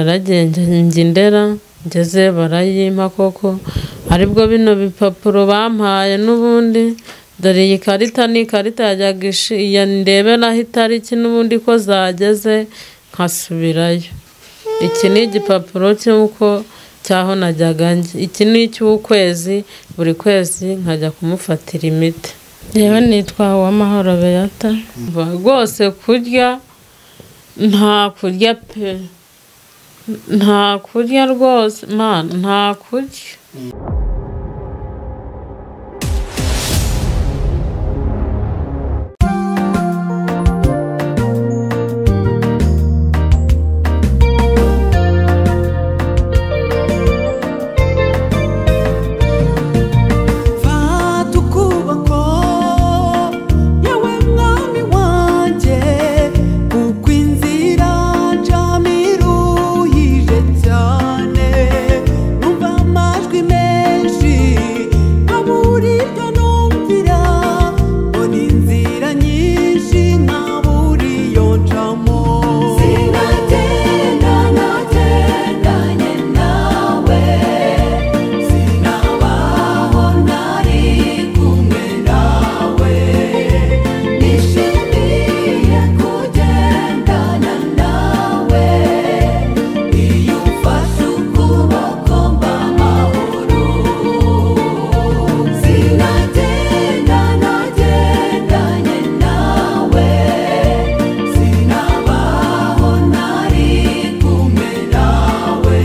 Naragiye njya i Ndera ngeze barayimpa koko, aribwo bino bipapuro bampaye n'ubundi, dore iyi karita ni ikarita yajyaga ndeberaho itariki n'ubundi ko zageze nkasubirayo. Iki ni igipapuro cy'uko cyaho najyaga njya, iki ni icy'ukwezi, buri kwezi nkajya kumufatira imiti. Yewe nitwa Uwamahoro Beata, rwose kurya nta kurya pe, nta kurya rwose mana nta kurya. Fata ukuboko yewe mwami wanjye, kuko inzira ncamo iruhije cyane, numva amajwi menshi nkabura iryo numvira, mbona inzira nyinshi nkabura iyo ncamo. Sinagenda nagendanye nawe, sinabaho ntari kumwe nawe, nishimiye kugendana nawe, iyo umfashe ukuboko mba amahoro. Sinagenda nagendanye nawe, sinabaho ntari kumwe nawe,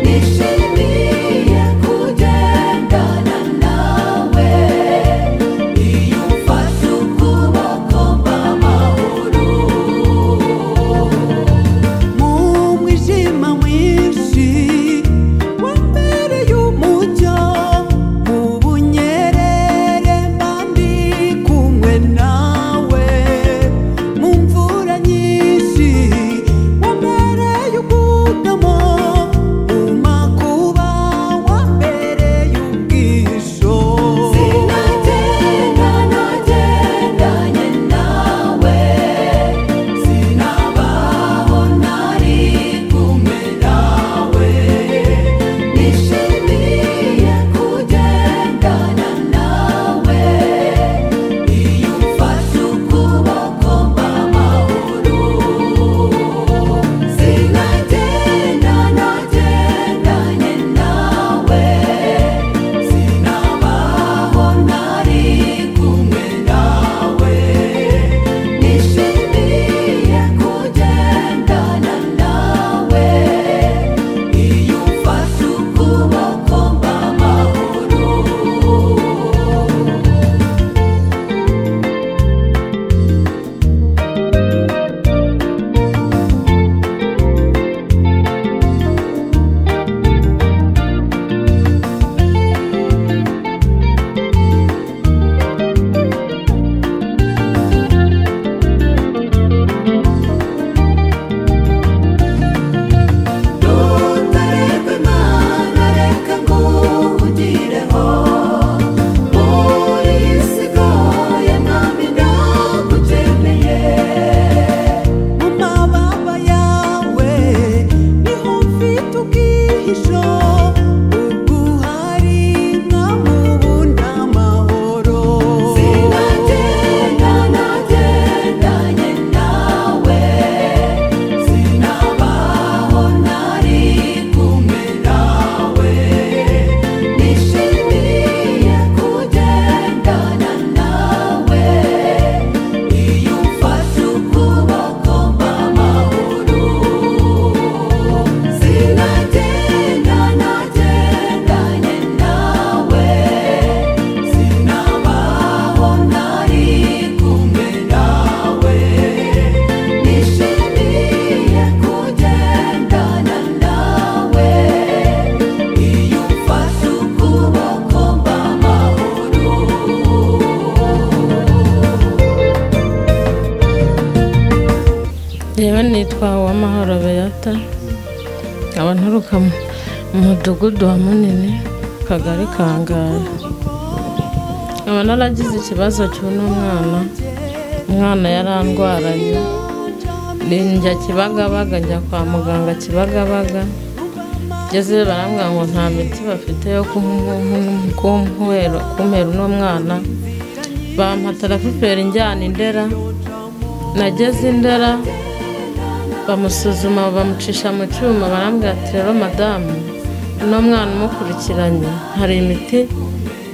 nishimiye kugendana nawe, iyo umfashe ukuboko mba amahoro. Mu mwijima mwinshi wambereye umucyo, mu bunyerere mba ndi kumwe nawe, mu mvura nyinshi wambereye ubwugamo, mu makuba wambereye ubwisho. Sinagenda nagendanye nawe, sinabaho ntari kumwe nawe, nishimiye kugendana nawe, iyo umfashe ukuboko mba amahoro. Sinagenda nagendanye nawe, sinabaho ntari kumwe nawe, nishimiye kugendana nawe, iyo umfashe ukuboko mba amahoro. Rutare Imana reka nguhugireho, muri iyi si igoye mwami ndagukeneye, mu mababa yawe niho mfite ubwihisho, ubwo uhari mwami ubu ndamahoro. Sinagenda nagendanye nawe, sinabaho ntari kumwe nawe, nishimiye kugendana nawe, iyo umfashe ukuboko mba amahoro. Sinagenda nagendanye nawe, sinabaho ntari kumwe nawe, nishimiye kugendana nawe, iyo umfashe ukuboko mba amahoro. Yewe nitwa Uwamahoro Beata, nkaba nturuka mu mudugudu wa Munini, akagari ka Ngara. Nkaba naragize ikibazo cy'uno mwana, umwana yarandwaranye. Njya Kibagabaga, njya kwa muganga Kibagabaga, ngeze barambwira ngo nta miti bafite yo kumpera uno mwana, bampa tarafiferi njyana i Ndera. Nageze i Ndera bamusuzuma bamucisha mu cyuma, barambwira ati rero madamu uno mwana umukurikiranye hari imiti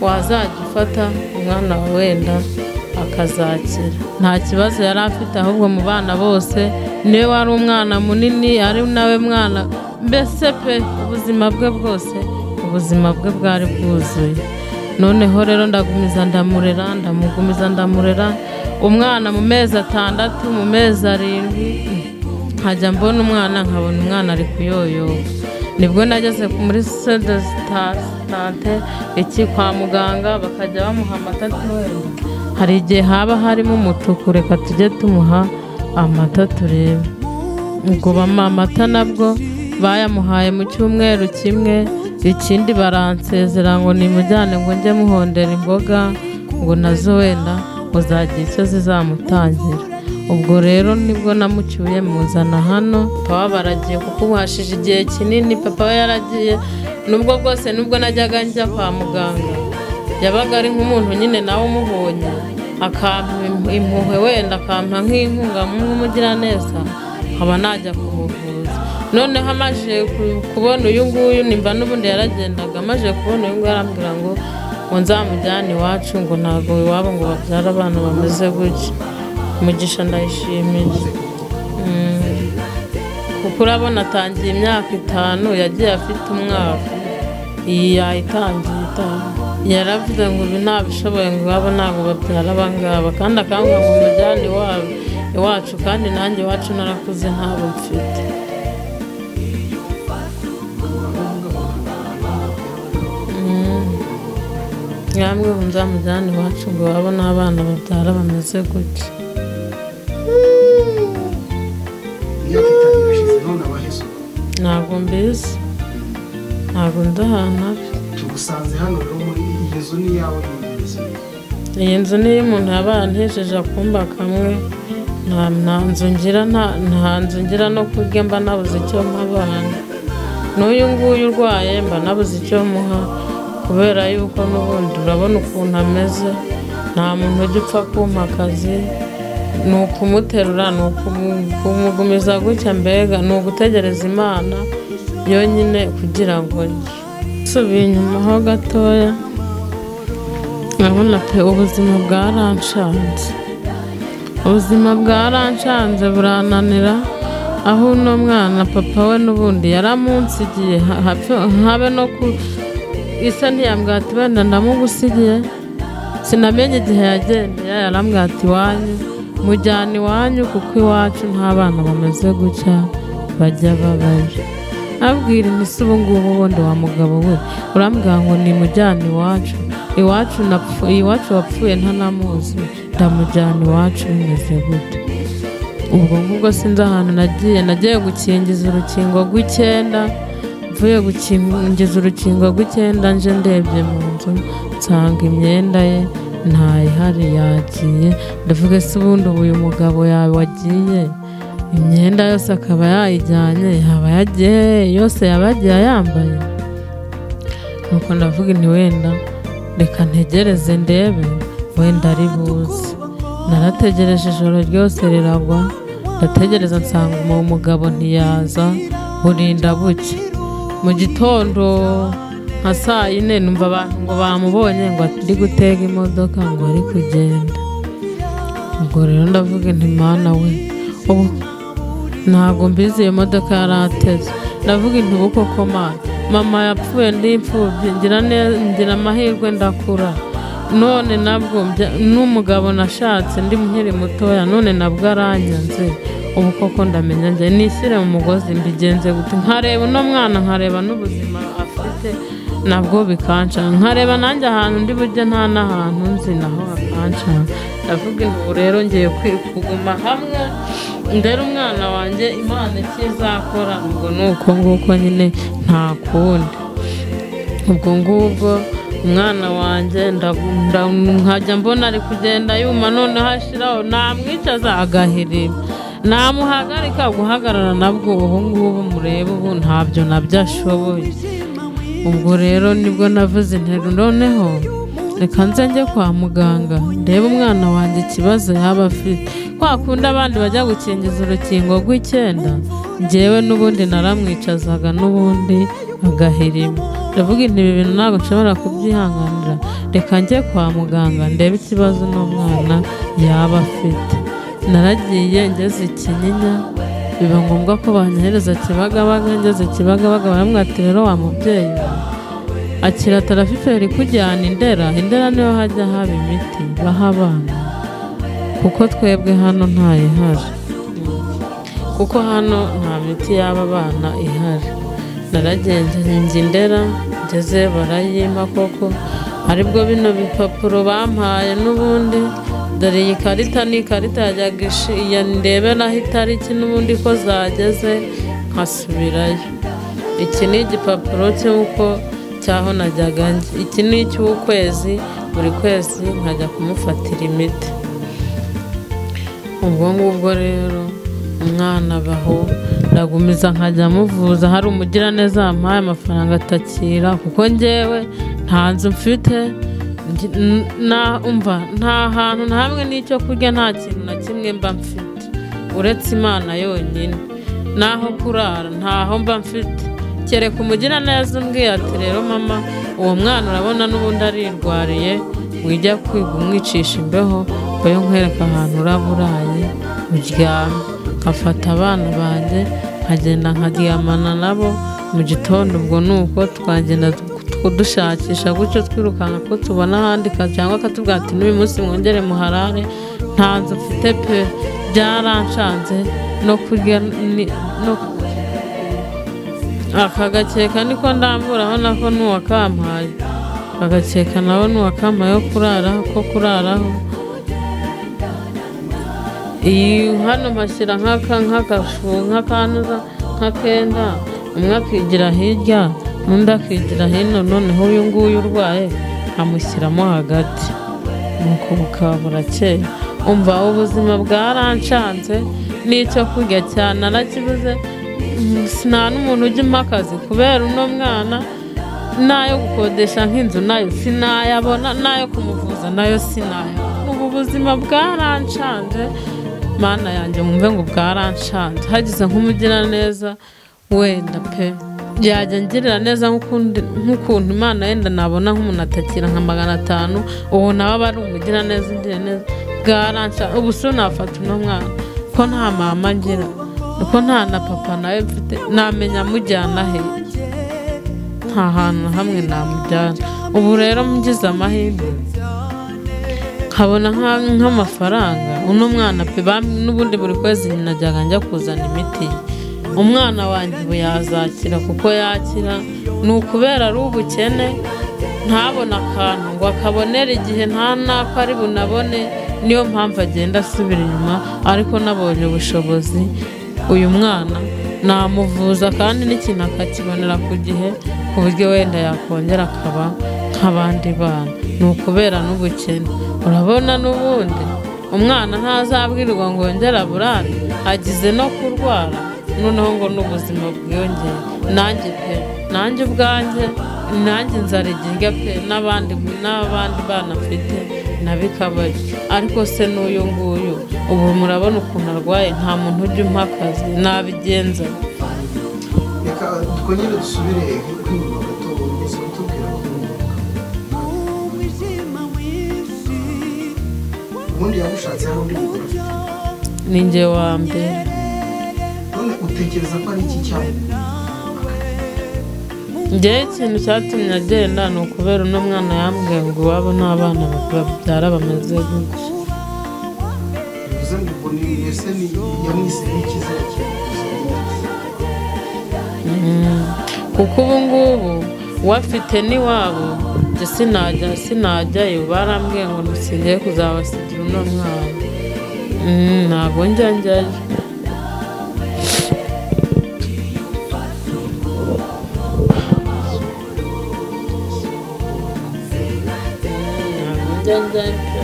wazajya ufata umwana wawe wenda akazakira. Nta kibazo yari afite, ahubwo mu bana bose niwe wari umwana munini, ari nawe mwana mbese pe ubuzima bwe bwose, ubuzima bwe bwari bwuzuye. Noneho rero ndagumiza ndamurera, ndamugumiza ndamurera umwana mu mezi 6, mu mezi 7 nkajya mbona umwana, nkabona umwana ari kuyoyoka. Nibwo nageze muri sante iki kwa muganga bakajya bamuha amata, hari igihe haba harimo umutuku, reka tujye tumuha amata turebe. Ubwo bamuha amata nabwo bayamuhaye mu cyumweru kimwe, ikindi baransezera ngo nimujyane ngo njye muhondera imboga ngo nazo wenda uzagira icyo zizamutangira. Ubwo rero nibwo namucyuye muzana hano. Papa baragiye kuko uhashije igihe kinini, papa we yaragiye. Nubwo bwose nubwo najyaga njya kwa muganga yabaga ari nk'umuntu nyine nawe umubonye akampa impuhwe, wenda akampa nk'inkunga nk'umugiraneza nkaba najya kumuvuza. Noneho amaze kubona uyu nguyu, nimba n'ubundi yaragendaga, amaze kubona uyu nguyu arambwira ngo nzamujyane iwacu, ngo ntabwo iwabo ngo babyara abana bameze gutya. Mugisha ndayishimiye kuko urabona atangiye imyaka 5, yagiye afite umwaka, iyi yayitangiye 5. Yaravuze ngo ibi ntabishoboye, ngo iwabo ntabwo babyara abangaba, kandi akambwira ngo mujyane iwacu, kandi nanjye iwacu narakuze ntabo mfite. Yambwiye ngo nzamujyane iwacu ngo iwabo n'abana babyara bameze gutya. Ntabwo mbizi, ntabwo ndi ahantu habi. Tugusanze hano rero muri iyi nzu ni iyawe? Iyi nzu niyo umuntu yabaye antesheje akumba kamwe, nta nzu ngira, nta nzu ngira no kurya, mba nabuze icyo mpa abana. N'uyu nguyu urwaye mba nabuze icyo muha, kubera yuko n'ubundi urabona ukuntu ameze, nta muntu ujya upfa kumpa akazi, ni ukumuterura, ni ukumugumiza gutya, mbega ni ugutegereza Imana yonyine kugira ngo njye. Nsubiye inyuma ho gatoya, urabona pe ubuzima bwaranshanze, ubuzima bwaranshanze burananira. Aho uno mwana papa we n'ubundi yaramunsigiye, habe no ku isa ntiyambwira ati wenda ndamugusigiye, sinamenye igihe yagendeye, yarambwira ati iwanyu mujyana iwanyu kuko iwacu nta bana bameze gutya bajya babayo. Abwira nti ubu ngubu ubundi wa mugabo we urambwira ngo nimujyane iwacu, iwacu wapfuye ntanamuzi, ndamujyana iwacu bimeze gute? Ubwo ngubwo sinzi ahantu nagiye, nagiye gukingiza urukingo rw'icyenda, mvuye gukingiza urukingo rw'icyenda nje ndebye mu nzu nsanga imyenda ye ntayihari yagiye. Ndavuga se ubundi ubu uyu mugabo yawe wagiye imyenda yose akaba yayijyanye, yaba yagiye yose yaba yagiye ayambaye? Nuko ndavuga nti wenda reka ntegereze ndebe wenda ari buze. Narategereje ijoro ryose riragwa, ndategereza nsanga uwo mugabo ntiyaza, burinda bucya. Mu gitondo nka saa 4 numva abantu ngo bamubonye ngo ari gutega imodoka ngo ari kugenda. Ubwo rero ndavuga nti Mana we, ubu ntabwo mbizi iyo modoka yarateze. Ndavuga nti ubu koko Mana, mama yapfuye ndi imfubyi, ngira amahirwe ndakura, none nabwo n'umugabo nashatse ndi nkiri mutoya, none nabwo aranyanze, ubu koko ndamenya njye nishyire mu mugozi mbigenze gute? Nkareba uno mwana, nkareba n'ubuzima afite nabwo bikanca, nkareba nanjye ahantu ndi bujye nta n'ahantu nzi naho hakanca. Ndavuga ubu rero ngiye kuguma hamwe ndera umwana wanjye, Imana ikizakora ubwo ni uko nguko nyine nta kundi. Ubwo ngubwo umwana wanjye nkajya mbona ari kugenda yuma, noneho ashiraho namwicaza agahirima. Namuhagarika guhagarara nabwo ubu ngubu murebe ubu ntabyo nabyo ashoboye. Ubwo rero nibwo navuze intero, noneho reka nze njye kwa muganga ndebe umwana wanjye ikibazo yaba afite. Kwa kundi abandi bajya gukingiza urukingo rw'icyenda, njyewe n'ubundi naramwicazaga n'ubundi agahirima. Ndavuga inti ibi bintu ntabwo nshobora kubyihanganira, reka njye kwa muganga ndebe ikibazo n'umwana yaba afite. Naragiye ngeze i Kinyinya, biba ngombwa ko banyohereza Kibagabaga. Ngeze Kibagabaga baramubwira ati rero wa mubyeyi we, akira tarafiferi kujyana Indera, Indera niho hajya haba imiti baha abana, kuko twebwe hano ntayihari, kuko hano nta miti y'aba bana ihari. Naragenze njya Indera, ngeze barayimpa koko, aribwo bino bipapuro bampaye n'ubundi. Dore iyi karita ni ikarita yajyaga ndeberaho itariki n'ubundi ko zageze nkasubirayo. Iki ni igipapuro cy'uko cyaho najyaga njya, iki ni icy'ukwezi, buri kwezi nkajya kumufatira imiti. Ubwo ngubwo rero umwana abaho, ndagumiza nkajya amuvuza. Hari umugiraneza wampaye amafaranga atakira, kuko njyewe nta nzu mfite, umva nta hantu na hamwe n'icyo kurya, nta kintu na kimwe mba mfite uretse Imana yonyine. Naho kurara ntaho mba mfite, kereka umugiraneza umbwiye ati rero mama, uwo mwana urabona n'ubundi arirwariye, wijya kwiga umwicisha imbeho, ngo nkwereke ahantu uraba uraye uryame. Nkafata abana banjye nkagenda nkaryamana nabo mu gitondo. Ubwo ni uko twagenda dushakisha gutyo twirukanka ko tubona ahandi, cyangwa akatubwira ati n'uyu munsi mwongere muharare. Nta nzu mfite pe, byaranshanze no kurya no aka gakeka niko ndamburaho nako n'uwakampaye, agakeka nawe n'uwakampaye yo kuraraho ko kuraraho. Iyi hano mpashyira nk'akashu nk'akanuza nk'akenda, umwe akigira hirya n'undi akigira hino, noneho uyu nguyu urwaye nkamushyiramo hagati, nuko bukaba burakeye. Umva ubuzima bwarancanze, n'icyo kurya cyane narakibuze, nta n'umuntu ujya umpa akazi kubera uno mwana, n'ayo gukodesha nk'inzu nayo sinayabona, n'ayo kumuvuza nayo sinayabona. Ubu buzima bwarancanze Mana yanjye, mwumve ngo bwarancanze. Hagize nk'umugiraneza wenda pe yajya ngirira neza nk'ukuntu Imana yenda nabona nk'umuntu atakira nka 500, uwo nawe aba ari umugiraneza ungirira neza. Bwarancanze. Ubu se nafata uno mwana ko nta mama ngira, ko nta na papa nawe mfite, namenya mujyana he? Nta hantu hamwe namujyana. Ubu rero ngize amahirwe nkabona nk'amafaranga uno mwana pe, n'ubundi buri kwezi najyaga njya kuzana imiti. Umwana wanjye ubu yazakira, kuko yakira ni ukubera ari ubukene, ntabona akantu ngo akabonere igihe, nta n'ako ari bunabone, niyo mpamvu agenda asubira inyuma. Ariko nabonye ubushobozi uyu mwana namuvuza kandi n'ikintu akakibonera ku gihe, ku buryo wenda yakongera akaba nk'abandi bana. Ni ukubera n'ubukene. Urabona n'ubundi umwana ntazabwirwa ngo yongere aburare, agize no kurwara, noneho ngo n'ubuzima bwiyongere. Nanjye pe, nanjye ubwanjye, nanjye inzara igirya pe, n'abandi bana mfite nabikabarya. Ariko se n'uyu nguyu ubu murabona ukuntu arwaye, nta muntu ujya umpa akazi, nabigenza. Reka twongere dusubire inyuma gato, wigeze kutubwira ko ubundi yagushatse hari undi mugore afite? Ni njye wa mbere. None utekereza ko ari iki cyamukuye? Njyewe ikintu cyatumye agenda ni ukubera uno mwana yambwiye ngo iwabo nta bana babyara bameze gutya. Bivuze ngo ubwo ni ese ni yamwise nk'ikizira cye? Kuko ubu ngubu uwafite n'iwabo njye sinajyayo, barambwiye ngo ntusingiye kuzabasigira uno mwana. Ntabwo njya njyayo. Ntabwo njya njyayo pe.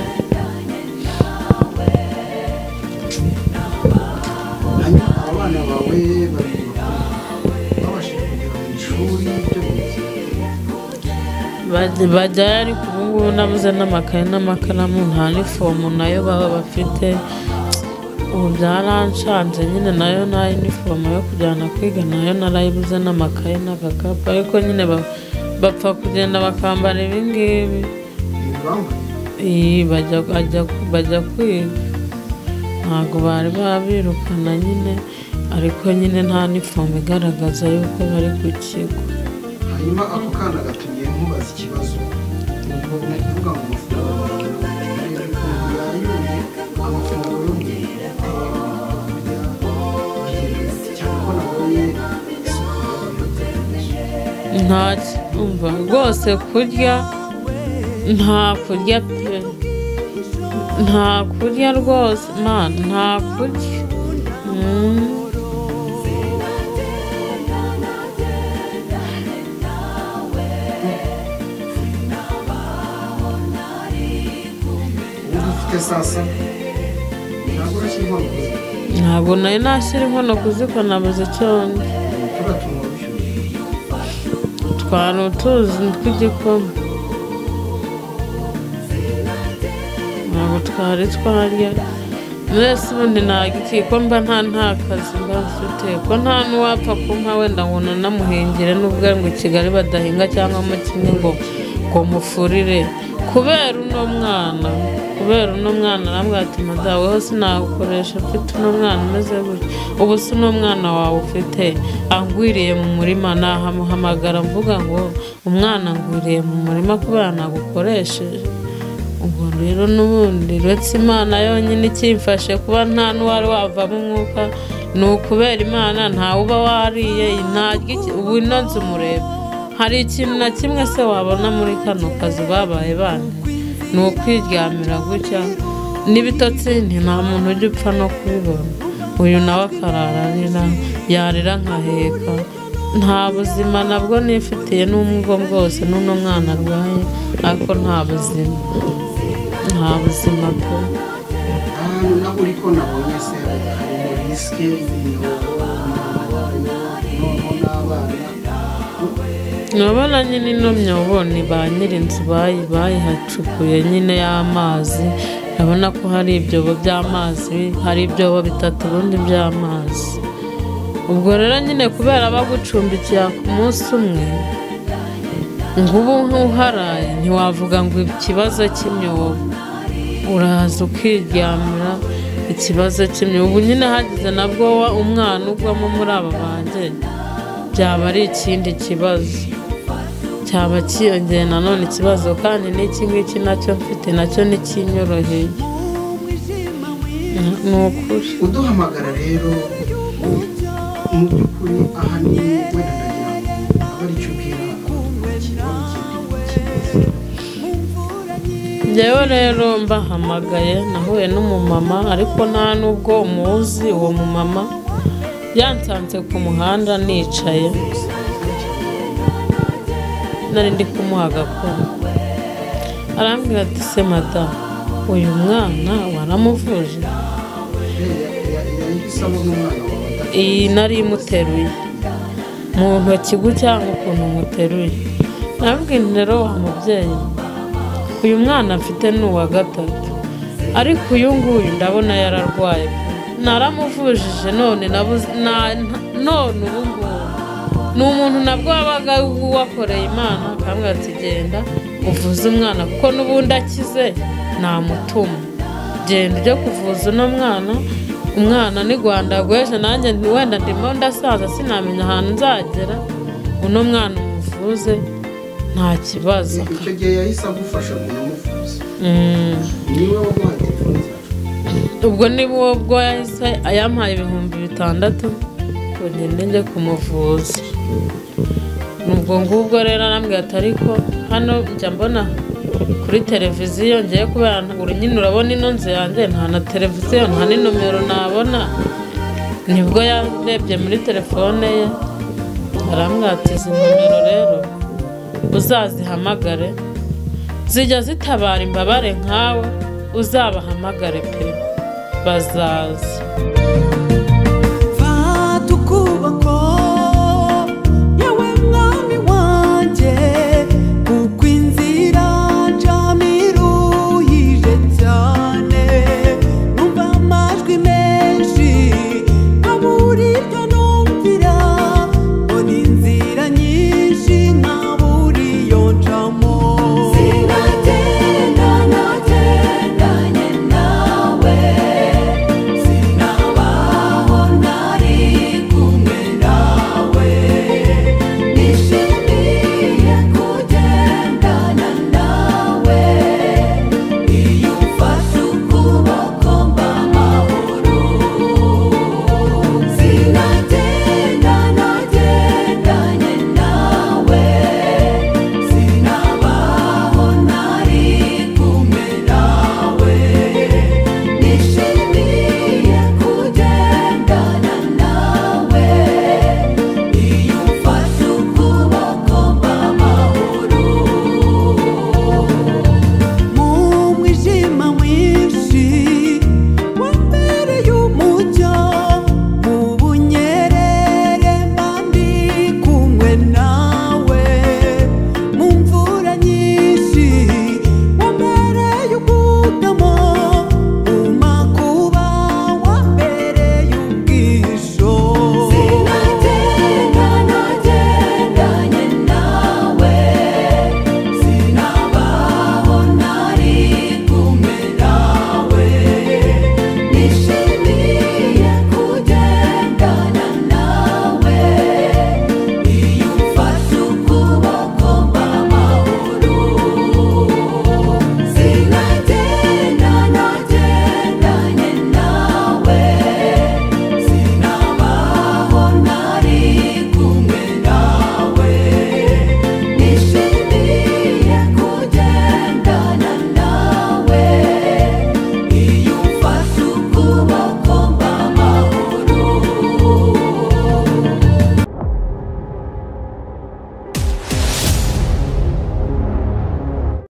ishuri byo bimeze? Bajyayo ariko ubu ngubu nabuze n'amakaye n'amakaramu, nta nifomu nayo baba bafite. Ubu byaranshanze nyine, nayo nta inifomu yo kujyana kwiga nayo narayibuze, n'amakaye n'agakapu, ariko nyine bapfa kugenda bakambara ibi ngibi. Ibi bambaye? Iyi bajya kwiga, ntabwo bari babirukana nyine, ariko nyine nta nifomu igaragaza yuko bari ku kigo. Hanyuma ako kana gatumye nkubaza ikibazo. Ubwo ni ukuvuga ngo amafunguro urebye ukuntu yayuye, amafunguro yo mu gitebo, kurya bigenda bite? Cyane ko nabonye isuku yayo. Nta umva rwose kurya, nta kurya pe, nta kurya rwose mana, nta kurya. Ubu ufite saa 7, ntabwo urashyira inkono ku ziko? Ntabwo nari nashyira inkono ku ziko, nabuze icyo ndya. Turiya tuntu wabishyuye? Twari utuzi tw'igikoma, ntabwo twari twarya. Mbese ubundi nta ko mba nta kazi mba mfite, ko nta n'uwapfa kumpa wenda ngo nanamuhingire, n'ubwo ngo i Kigali badahinga cyangwa mu kimwe ngo mufurire, kubera uno mwana, kubera uno mwana. Arambwira ati: "Madamu, weho sinagukoresha mfite uno mwana umeze gutya. Ubu se uno mwana wawe ufite angwiriye mu murima, nahamuhamagara mvuga ngo umwana angwiriye mu murima kubera nagukoresheje?" Ubwo rero n'ubundi uretse Imana yonyine ikimfashe, kuba nta n'uwari wavamo umwuka ni ukubera Imana. Ntawe uba wariye, ntarya iki. Ubu ino nzu mureba, hari ikintu na kimwe se wabona muri kano kazu babaye bane? Ni ukwiryamira gutya n'ibitotsi, nta muntu ujya upfa no kubibona. Uyu nawe akarara arira, yarira nkaheka. Nta buzima nabwo nifitiye n'ubwo bwose n'uno mwana arwaye, ariko nta buzima, nta buzima pe. Ahantu naho uri ko nabonye se harimo risque y'imyobo, umuryango wayo, noneho n'abana? Urabona nyine ino myobo ni ba nyir'inzu bayihacukuye nyine y'amazi. Urabona ko hari ibyobo by'amazi, hari ibyobo bitatu ubundi by'amazi. Ubwo rero nyine kubera bagucumbikira ku munsi umwe, ngubu ntuharaye ntiwavuga ngo ikibazo cy'imyobo, uraza ukiryamira. Ikibazo cy'imyobo ubu nyine hagize nabwo umwana ugwamo muri aba banjye, byaba ari ikindi kibazo, cyaba cyiyongeye nanone ikibazo. Kandi n'iki ngiki nacyo mfite nacyo ntikinyoroheye, ni ukuri. Uduhamagara rero, mu by'ukuri ahanini wenda ndagira ngo abe ari cyo ubwira abadukurikiye n'ikindi kibazo. Njyewe rero mbahamagaye, nahuye n'umumama, ariko nta n'ubwo umuzi. Uwo mumama yansanze ku muhanda nicaye, nari ndi kumuha agakoma. Arambwira ati: "Se madamu, uyu mwana waramuvuje?" Yahise abona umwana wawe adafite? Iyi nari imuteruye mu ntoki gutya ukuntu muteruye. Nababwiye nti: "Rero wa mubyeyi, uyu mwana mfite ni uwa gatatu, ariko uyu nguyu ndabona yararwaye pe. Naramuvujije none none ubu ngubu ni umuntu nabwo wabaga wakoreye Imana." Akambwira ati: "Genda uvuze umwana, kuko n'ubundi akize namutuma. Genda ujye kuvuza uno mwana. Umwana ni Rwanda rw'ejo, nanjye wenda ndimo ndasaza, sinamenya ahantu nzagera. Uno mwana umuvuze nta kibazo." Icyo gihe yahise agufasha ngo unamuvuze? Mm. Niwe waguhaye telefone zacu? Ubwo ni bwo yahise ayampaye 6000 ngo ngende njye kumuvuza. Ubwo ngubwo rero arambwira ati: "Ariko hano njya mbona kuri televiziyo." Ngiye kubera uri nyine urabona ino nzu yanjye nta na televiziyo, nta n'inomero nabona. Nibwo yarebye muri telefone ye, arambwira ati: "Izi nomero rero uzazihamagare, zijya zitabara imbabare nkawe, uzabahamagare pe, bazaza."